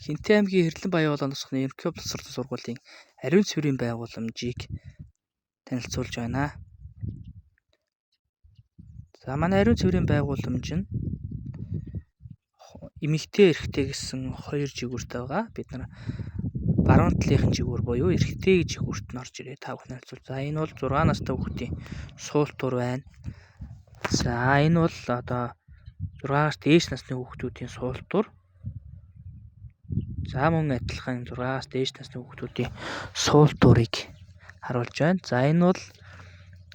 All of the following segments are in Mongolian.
Хэнтэй аймгийн Хэрлэн Баян улаан ерөнхий боловсролын сургуулийн ариун цэврийн байгууламжийг танилцуулж байна. За манай ариун цэврийн байгууламж нь эмэгтэй эрэгтэй гэсэн хоёр жигүүртэй байгаа. Бид нар баруун талынхын жигүүр буюу эрэгтэй жигүүрт нь орж ирээ. Та бүхэн харилцуул. За энэ бол 6 настай хүүхдийн суултуур байна. За энэ бол одоо 6-аас дээш насны хүүхдүүдийн суултуур. За мөн адилхан 6-аас дээш насны хүүхдүүдийн суултуурыг харуулж байна. За энэ бол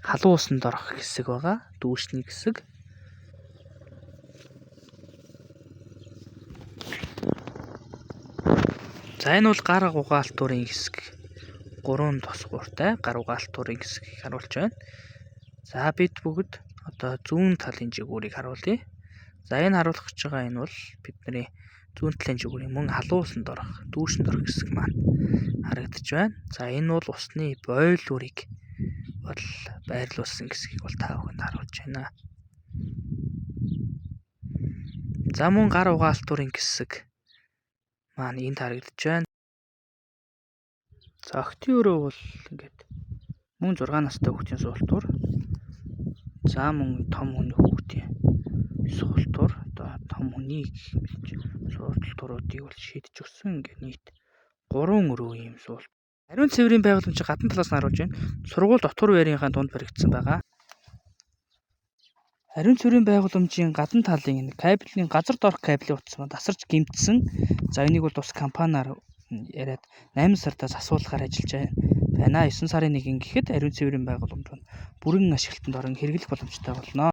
халуун усанд орох хэсэг байгаа. Дүүшний хэсэг. За энэ бол гар угаалтуурын хэсэг. 3 тосгууртай гар угаалтуурын хэсгийг харуулж байна. За бид бүгд одоо зүүн талын жигүүрийг харуулъя. За энэ харуулах гэж байгаа энэ бол бидний зүүн талын жигүүрийн мөн халуун усанд орох, дүүшинд орох хэсэг маань харагдаж байна. За энэ бол усны бойлуурыг бол байрлуулсан хэсгийг бол та бүхэнд харуулж байна. За мөн гар угаалтуурын хэсэг маань энд харагдаж байна. За октын өрөө бол ингээд мөн 6 настай хүүхдийн суултуур. За мөн том хүний хүүхдийн суултуур, одоо том хүний гэх мэт суултууруудыг бол шийдэж өгсөн. Ингээд нийт 3 өрөө ийм суул. Ариун цэврийн байгууламжийг гадна талаас нь харуулж байна. Сургууль дотор байрынхаа дунд баригдсан байгаа. Ариун цэврийн байгууламжийн гадна талын энэ кабелийн газар доорх кабелийн утас маань тасарч гэмтсэн. За энийг бол тус компаниар яриад 8 сардаас асуулгаар ажиллаж байна. 9 сарын 1 гэхэд ариун цэврийн байгууламж маань бүрэн ашиглалтанд орон хэрэглэх боломжтой болно.